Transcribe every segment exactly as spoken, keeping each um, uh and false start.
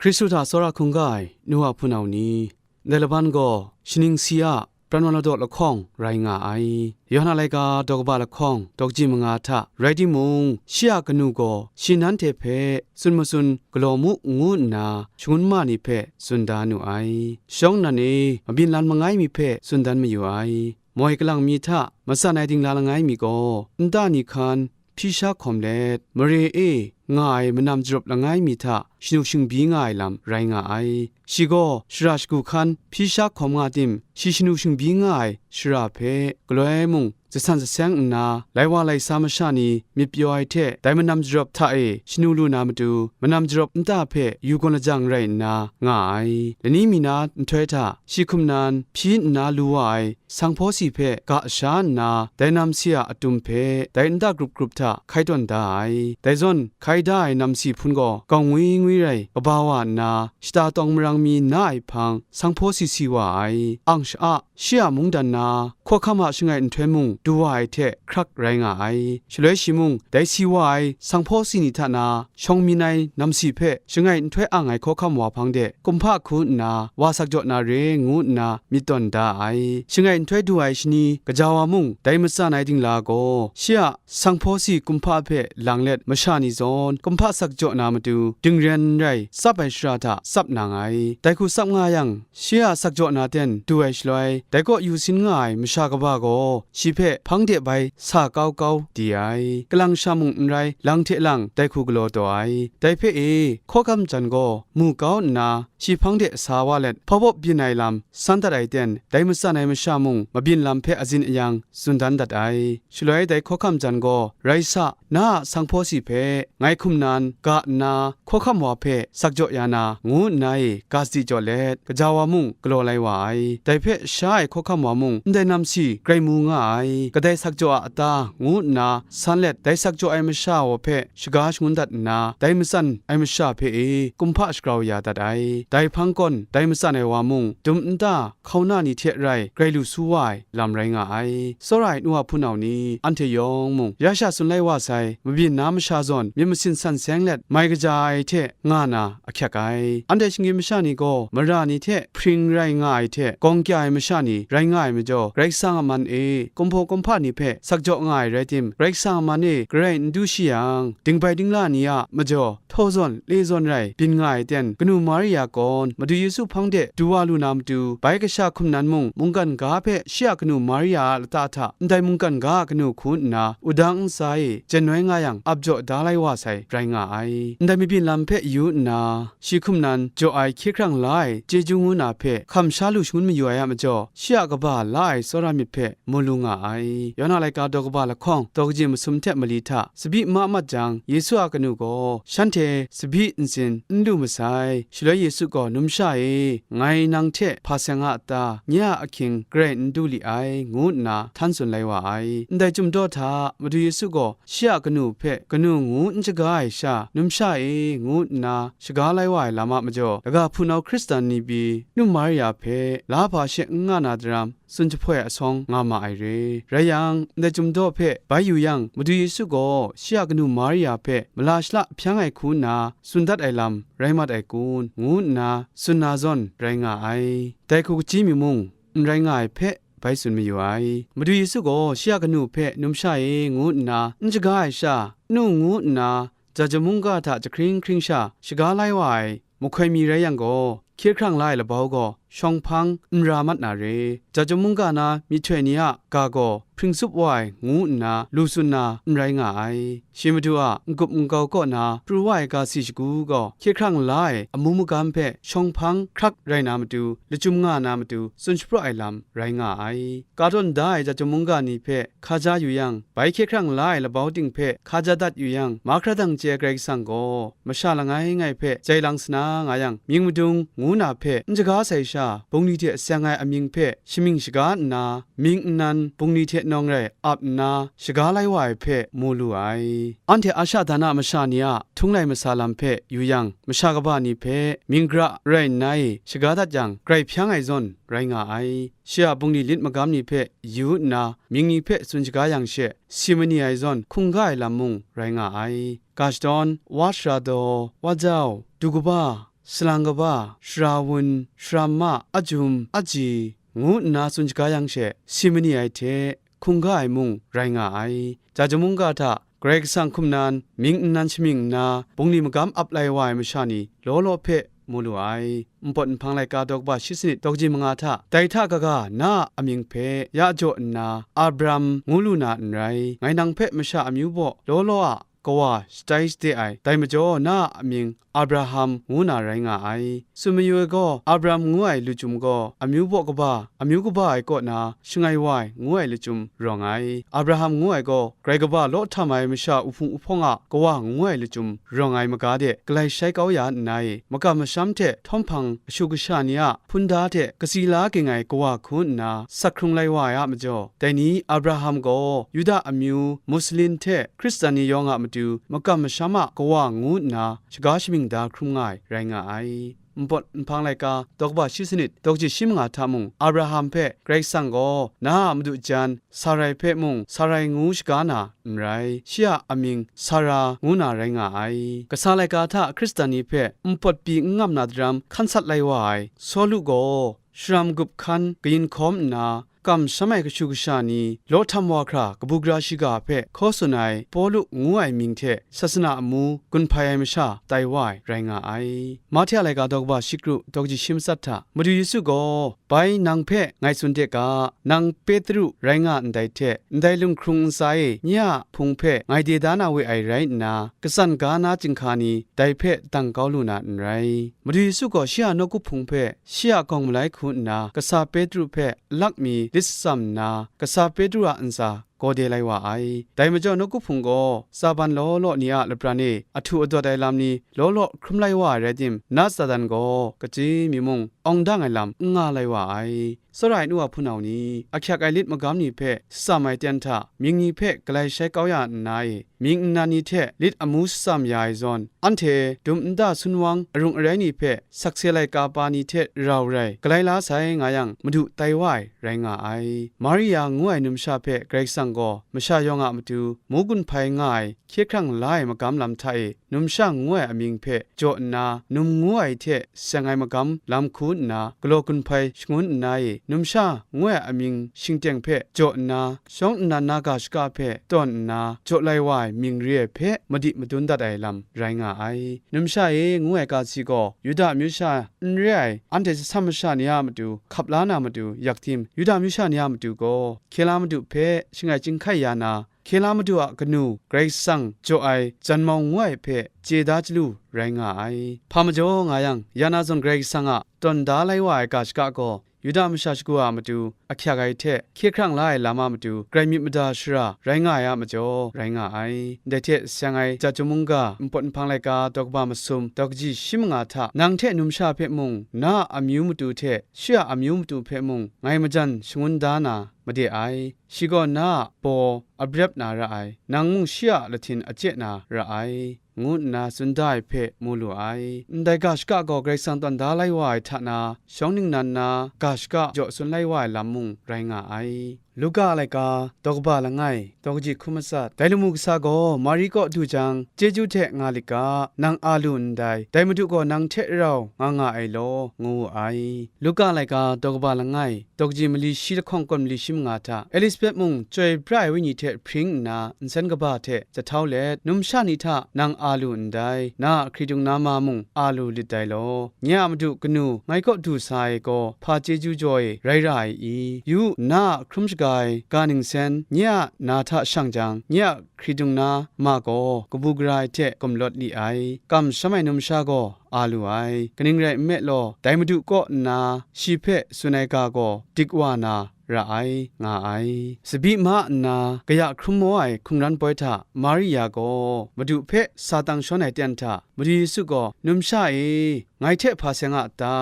Hkristu hta tsawra hkungga ai nu wa hpunau ni, ndai laban gaw shaning si a pran wa ladaw lahkawng rai nga ai. Yawhan a laika daw kaba lahkawng daw kaji manga hta rai timung, shi a kanu gaw shi nanhte hpe tsun matsun galaw mu ngu nna shangun ma ni hpe tsun da nu ai. Shawng nnan e mabyin lan mangai mi hpe tsun dan mayu ai. Moi kalang mi hta matsan ai dingla langai mi gaw, nta ni hkan hpyi sha hkawm let, mare e nga ai manam jarup langai mi hta shanu shingbyi nga ai lam rai nga ai. Shi gaw shara shagu hkan hpyi sha hkawm nga tim, shi shanu shingbyi nga ai shara hpe galoi mung jasan jaseng nna, lai wa lai sa masha ni myit pyaw ai hte, dai manam jarup hta e shanu lu na matu, manam jarup nta hpe yu gawn lajang rai nna nga ai. Lani mi na nhtoi hta shi hkum nan hpyi nna lu wa ai sanghpaw si hpe ga sha nna, dai nam si a atum hpe dai nta grup grup hta hkai tawn da ai. Dai zawn hkai da ai nam si hpun gaw gawng ngwi ngwi rai kaba wa nna, shata tawng marang mi na ai hpang sanghpaw si si wa ai. Ang sha-a, shi a mungdan na, hkawhkam a shangai nhtoi mung du wa ai hte hkrak rai nga ai. Shaloi shi mung, dai si wa ai sanghpaw si ni hta na, shawng myin ai nam si hpe shangai nhtoi ang ai hkawhkam wa hpang de, kumhpa hku nna wa sakjaw na re ngu nna myit tawn da ai. Shangai nhtoi du ai shani kaja wa mung, dai matsan ai dingla gaw, shi a sanghpaw si kumhpa hpe lang let masha ni zawn kumhpa sakjaw na matu dingren rai tsap ai shara hta tsap nang ai. Dai hku tsap nga yang, shi a sakjaw na ten du ai shaloi, dai kaw yu sin nga ai masha kaba gaw shi hpe hpang de bai sa kau kau di ai. Kalang sha mung n rai, lang hte lang dai hku galaw taw ai. Dai hpe e, hkawhkam jan gaw mu kau nna, shi hpang de sa wa let, hpawp byin ai lam san dat ai ten, dai matsan ai masha mung mabyin lam hpe azin ayang tsun dan dat ai. Shaloi dai hkawhkam jan gaw, rai sa, na a sanghpaw si hpe ngai hkum nan ga nna, hkawhkam wa hpe sakjaw ya na, ngu nna e ga sadi jaw let, kaja wa mung galaw lai wa ai. Dai hpe sha ai hkawhkam wa mung ndai nam si grai mu nga ai, kadai sakjaw a ta, ngu nna san let, dai sakjaw ai masha wa hpe shaga shangun dat nna, dai matsan ai masha hpe e kumhpa shagrau ya dat ai. Dai hpang kawn, dai matsan ai wa mung, dum nta, hkauna ni hte rai grai lu su wa ai lam rai nga ai. Tsawra ai nu wa hpunau ni, anhte yawng mung, ya sha tsun lai wa sai, mabyin na masha zawn myit masin san seng let, mai kaja ai hte nga na ahkyak ai. Anhte shinggyim masha ni gaw, mara ni hte hpring rai nga ai hte, gawng kya ai masha ni rai nga ai majaw, Karai Kasang a man e, kumhpaw kumhpa ni hpe sakjaw nga ai rai tim, Karai Kasang a man e garai n du shi yang, dingbai dingla ni a majaw, htaw zawn, le zawn rai byin nga ai ten, kanu Maria gaw Madu Yesu hpang de du wa lu na matu, bai kasha hkum nan mung mungkan ga hpe shi a kanu Maria a lata hta ndai mungkan ga a kanu hku nna, wudang ntsa e jen noi nga yang, ap jaw da lai wa sai rai nga ai. Ndai mabyin lam hpe yu nna, shi hkum nan jaw ai hkye hkrang la ai chyeju ngu na hpe hkam sha lu shangun mayu ai a majaw, shi a kaba la ai tsawra myit hpe mu lu nga ai. Yawhan a laika daw kaba lahkawng daw kaji masum hte mali hta tsabyi ma mat jang, Yesu a kanu gaw shanhte tsabyi ntsin n lu masai. Shaloi Yesu gaw, "Numsha e, ngai nang hte hpa seng a ta? Nye a ahkying garai n du li ai," ngu nna htan tsun lai wa ai. Ndai chyum daw hta, Madu Yesu gaw shi a kanu hpe kanu ngu n shaga ai sha, "Numsha e," ngu nna shaga lai wa ai lam a majaw, laga hpunau Hkristan ni pyi, nu Maria hpe la hpa she n nga na daram, tsun jahpoi asawng nga ma ai re. Rai yang, ndai chyum daw hpe bai yu yang, Madu Yesu gaw shi a kanu Maria hpe mala shala hpyang ai hku nna tsun dat ai lam rai mat ai kun, ngu nna tsun na zawn rai nga ai. Dai hku kaji mi mung, n rai nga ai hpe bai tsun mayu ai. Madu Yesu gaw shi a kanu hpe, "Numsha e," ngu nna n shaga ai sha, "Nu," ngu nna Jaja mungga hta jahkring hkring sha shaga lai wa ai mahkoi mi rai yang gaw, hkye hkrang la ai labau gaw shawng hpang n ra mat na re. Jaja mungga na myihtoi ni a ga gaw hpring tsup wa ai ngu nna lu tsun na n rai nga ai. Shi Madu a n-gup n-gau kaw na pru wa ai ga si shagu gaw, hkye hkrang la ai amu magam hpe shawng hpang hkrak rai na matu, lachyum nga na matu, tsun shapraw ai lam rai nga ai. Ka tawn da ai Jaja mungga ni hpe hkaja yu yang, bai hkye hkrang la ai labau ting hpe hkaja dat yu yang, mahkra dang chye ai Karai Kasang gaw, masha langai ngai hpe jai lang sa na nga yang, mying madung ngu na hpe n shaga sai sha, bungli hte seng ai amying hpe shamying shaga nna, mying nnan bungli hte nawng rai ap nna, shaga lai wa ai hpe mu lu ai. Anhte Asha dan a masha ni a htung lai masa lam hpe yu yang, masha kaba ni hpe mying gara rai nna e shaga dat yang, grai hpyang ai zawn rai nga ai. Shi a bungli lit magam ni hpe yu nna, mying ni hpe tsun shaga yang she, si mani ai zawn hkungga ai lam mung rai nga ai. Ga shadawn, wa sara daw, wa jau, du kaba, salang kaba, sara wun, sara ma, ajum, aji, ngu nna tsun shaga yang she, si mani ai hte, hkungga ai mung rai nga ai. Ja chyum mungga hta Karai Kasang hkum nan, mying nnan shamying nna, bungli magam ap lai wa ai masha ni law law hpe mu lu ai. Npawt nhpang laika daw kaba shi sanit daw kaji manga hta, dai hta kaga na a amying hpe ya jaw nna, Abram ngu lu na n rai. Ngai nang hpe masha amyu baw law law a kawa shatai sade ai, dai majaw na a amying Abraham ngu na rai nga ai. Tsun mayu ai gaw, Abraham ngu ai lu chyum gaw, amyu baw kaba, amyu kaba ai kaw na shangai wa ai, ngu ai lu chyum rawng ai. Abraham ngu ai gaw, grai kaba law htam ai masha uhpung uhpawng a kawa ngu ai lu chyum rawng ai maga de, galai shai kau ya nna e, makam masham hte htawm hpang kashu kasha ni a hpunda hte kasi la ging ai kawa hku nna sak hkrung lai wa ai a majaw, dai ni Abraham gaw Yuda amyu, Muslim hte Hkristan ni yawng a matu makam masham a kawa ngu nna shaga shamying da hkrum nga ai rai nga ai. Npawt nhpang laika daw kaba shi sanit daw kaji shi manga hta mung, Abraham hpe Karai Kasang gaw, na a madu jan Sarai hpe mung Sarai ngu shaga na n rai, shi a amying Sara ngu na rai nga ai. Kasa laika hta Hkristan ni hpe npawt pyi n ngam na daram hkan sat lai wa ai Sawlu gaw, sharam gup hkan kayin hkawm nna, kamsham ai kashu kasha ni, law htam wa hkra kabu gara shiga hpe hkaw tsun ai Pawlu ngu ai mying hte sasana amu gun hpai ai masha tai wa ai rai nga ai. Mahte a laika daw kaba shi kru daw kaji shi matsat hta, Madu Yesu gaw, bai nang hpe ngai tsun de ga, nang Petru rai nga ndai hte, ndai lunghkrung ntsa e nye a hpung hpe ngai de da na we ai rai nna, katsan ga na chyinghka ni dai hpe dang kau lu na n rai. Madu Yesu gaw shi a nawku hpung hpe shi a gawng malai hku nna, kasa Petru hpe alak mi lit shatsam nna, kasa Petru a ntsa gaw de lai wa ai. Dai majaw nawku hpung gaw tsaban law law ni a lapran e ahtu adawt ai lam ni law law hkrum lai wa ai rai tim, na Satan gaw kachyi mi mung awng dang ai lam n nga lai wa ai. Tsawra ai nu wa hpunau ni, ahkyak ai lit magam ni hpe shatsam ai ten hta mying ni hpe galai shai kau ya nna e, mying nnan ni hte lit amu shatsam ya ai zawn, anhte dum nta sunwang arung arai ni hpe sakse laika pa ni hte rau rai galai la sai nga yang, Madu tai wa ai rai nga ai. Maria ngu ai numsha hpe Karai Kasang gaw masha yawng a matu mu gun hpai nga ai hkye hkrang la ai magam lam hta e, numsha ngu ai amying hpe jaw nna, num ngu ai hte seng ai magam lam hku nna, galaw gun hpai shangun nna e, numsha ngu ai amying shingteng hpe jaw nna, shawng nnan na ga shaka hpe tawn nna, jaw lai wa ai mying re ai hpe madi madun dat ai lam rai nga ai. Numsha e ngu ai ga si gaw, Yuda amyu sha n re ai, anhte tsasam masha ni a matu hkap la na matu, yak tim, Yuda amyu sha ni a matu gaw, hkye la Madu hpe shangai chyinghkai ya na, hkye la Madu a kanu Karai Kasang jaw ai janmau ngu ai hpe chye da chyalu rai nga ai. Hpa majaw nga yang, ya na zawn Karai Kasang a tawn da lai wa ai ga shaka gaw, Yuda masha shagu a matu ahkyak ai hte hkye hkrang la ai lam a matu grai myit mada shara rai nga ai a majaw, rai nga ai. Ndai hte seng ai ja chyum mungga npawt nhpang laika daw kaba masum daw kaji shi manga hta, nang hte numsha hpe mung, na a amyu matu hte shi a amyu matu hpe mung, ngai majan shangun da na made ai. Shi gaw na a baw abrep na ra ai, nang mung shi a lahtin achye na ra ai, ngu nna tsun da ai hpe mu lu ai. Ndai ga shaka gaw Karai Kasang tawn da lai wa ai hta na, shawng ningnan na ga shaka jaw tsun lai wa ai lam mung rai nga ai. Luka a laika, daw kaba langai, daw kaji hku matsat. Dai lamu kasa gaw Mari kaw du jang, chyeju hte nga lit ga, nang a lu ndai, dai Madu gaw nang hte rau nga nga ai law, ngu wu ai. Luka a laika, daw kaba langai, daw kaji mali shi lahkawng kawn mali shi manga hta, Elisabet mung chyoi pra ai wenyi hte hpring nna, nsen kaba hte jahtau let, numsha ni hta nang a lu ndai, na a hkridung na ma mung a lu lit dai law. Nye a madu kanu ngai kaw du sa ai gaw, hpa chyeju jaw e rai ra ai i? Yu u, na a hkrum shaga ai ga ningsen nye a na hta shang jang, nye a hkridung na ma gaw kabu gara ai hte gumlawt li ai. Kamsham ai numsha gaw a lu ai. Kaning rai nme law, dai Madu kaw nna shi hpe tsun ai ga gaw dik wa na ra ai, nga ai. Tsabyi ma nna kaya hkrum maw ai hkungran poi hta Maria gaw Madu hpe sa tang shawn ai ten hta, Madu Yesu gaw, "Numsha e, ngai hte hpa seng a ta?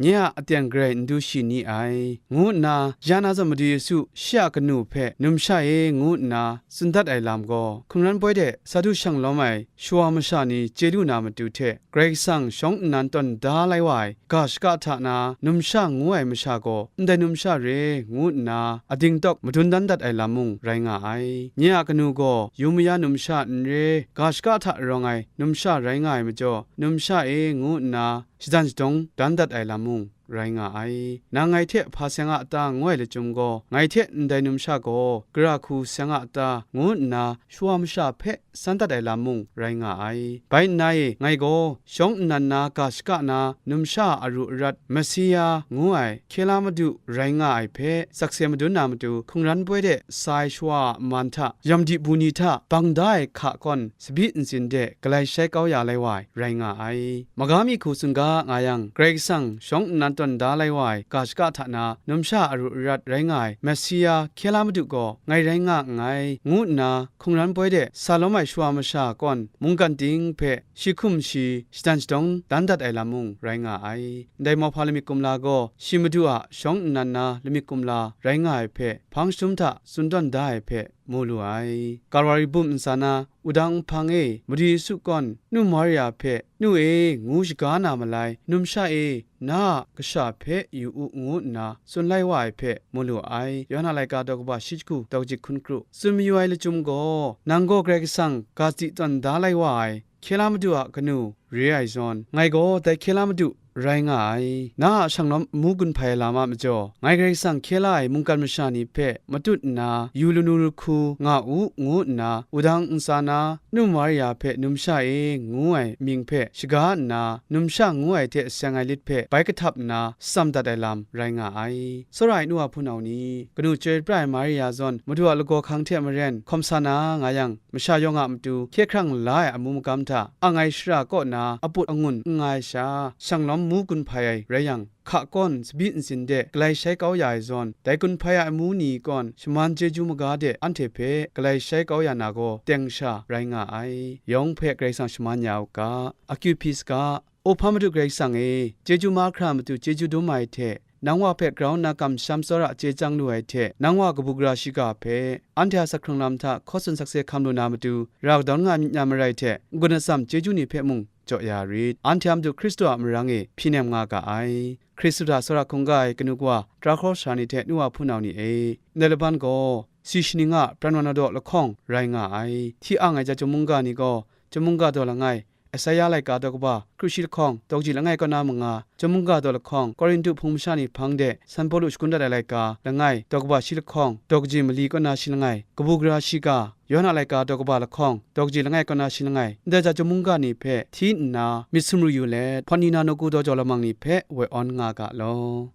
Nye a aten garai n du shi ni ai," ngu nna, ya na zawn Madu Yesu shi a kanu hpe, "Numsha e," ngu nna tsun dat ai lam gaw, hkungran poi de sa du shang lawm ai shawa masha ni chye lu na matu hte, Karai Kasang shawng nnan tawn da lai wa ai ga shaka hta na, numsha ngu ai masha gaw ndai numsha re ngu nna ading tawk madun dan dat ai lam mung rai nga ai. Nye a kanu gaw yu maya numsha n re, ga shaka hta rawng ai numsha rai nga ai majaw, "Numsha e," ngu nna shadan shadawng dan dat ai lam mung rai nga ai. Nang ngai hte hpa seng a ta ngu ai lachyum gaw, ngai hte ndai numsha gaw gara hku seng a ta ngu nna shawa masha hpe san dat ai lam mung rai nga ai. Bai nna e, ngai gaw shawng nnan na ga shaka na numsha a aru arat Mesia ngu ai hkye la Madu rai nga ai hpe sakse madun na matu, hkungran poi de sa ai shawa a man hta, yam di bu ni hta bang da ai hka kawn, sabi ntsin de galai shai kau ya lai wa ai rai nga ai. Maga mi hku tsun ga nga yang, Karai Kasang shawng nnan tawn da lai wa ai ga shaka hta na numsha a aru arat rai nga ai Mesia hkye la Madu gaw ngai rai nga nngai, ngu nna hkungran poi de sa lawm ai shawa masha kawn mungkan ting hpe shi hkum shi shadan shadawng dan dat ai lam mung rai nga ai. Ndai mauhpa lamik kumla gaw shi Madu a shawng nnan na lamik kumla rai nga ai hpe, hpang shatum hta tsun tawn da ai hpe mu lu ai. Karwari bum ntsa na wudang nhpang e Madu Yesu kawn nu Maria hpe, "Nu e," ngu shaga na malai, "Numsha e, na a kasha hpe yu u," ngu nna tsun lai wa ai hpe mu lu ai. Yawhan a laika daw kaba shi jahku daw kajik hkun kru. Tsun mayu ai lachyum gaw, nang gaw Karai Kasang ga tsi tawn da lai wa ai hkye la Madu a kanu re ai zawn, ngai gaw dai hkye la Madu rai nga ai. Na a shanglawm amu gun hpai ai lam a majaw, ngai Karai Kasang hkye la ai mungkan masha ni hpe matut nna, yu lanu lahku nga u, ngu nna wudang ntsa na nu Maria hpe numsha e ngu ai mying hpe shaga nna, numsha ngu ai hte seng ai lit hpe bai kahtap nna tsam dat ai lam rai nga ai. Tsawra ai nu wa hpunau ni, kanu chyoi pra ai Maria zawn Madu a lagaw hkang hte maren hkawm sa na nga yang, masha yawng a matu hkye hkrang la ai amu magam hta ang ai shara kaw na aput angun n nga ai sha, shanglawm mu gun hpai ai rai yang, hka kawn sabi ntsin de galai shai kau ya ai zawn, dai gun hpai ai amu ni kawn shaman chyeju maga de anhte hpe galai shai kau ya na gaw teng sha rai nga ai. Yawng hpe Karai Kasang shaman ya u ga, akyu hpyi saga. Opa Madu Karai Kasang e, chyeju mahkra matu chyeju dum ai hte, nang wa hpe grau nna kamsham tsawra chye chyang lu ai hte, nang wa kabu gara shiga hpe, anhte a sak hkrung lam hta hkaw tsun sakse hkam lu na matu, ra kadawn nga myit na marai hte, n-gun atsam chyeju ni hpe mung jaw ya rit. Anhte a Madu Hkristu a marang e hpyi nem nga ga ai. Hkristu hta tsawra hkungga ai kanu kawa, tara hkawra sara ni hte nu wa hpunau ni e, ndai laban gaw, si shaning a pran wan daw lahkawng rai nga ai. Hti ang ai ja chyum mungga ni gaw, chyum mungga daw langai, Esaia laika daw kaba kru shi lahkawng, daw kaji langai kaw na manga, chyum mungga daw lahkawng, Korinhtu hpung masha ni hpang de San Pawlu shakun dat ai laika langai, daw kaba shi lahkawng, daw kaji mali kaw na shi langai, kabu gara shiga, Yawhan a laika daw kaba lahkawng, daw kaji langai kaw na shi langai, ndai ja chyum mungga ni hpe hti nna myit sumru yu let, hpawt ni na nawku daw jaw lamang ni hpe woi awn nga ga law.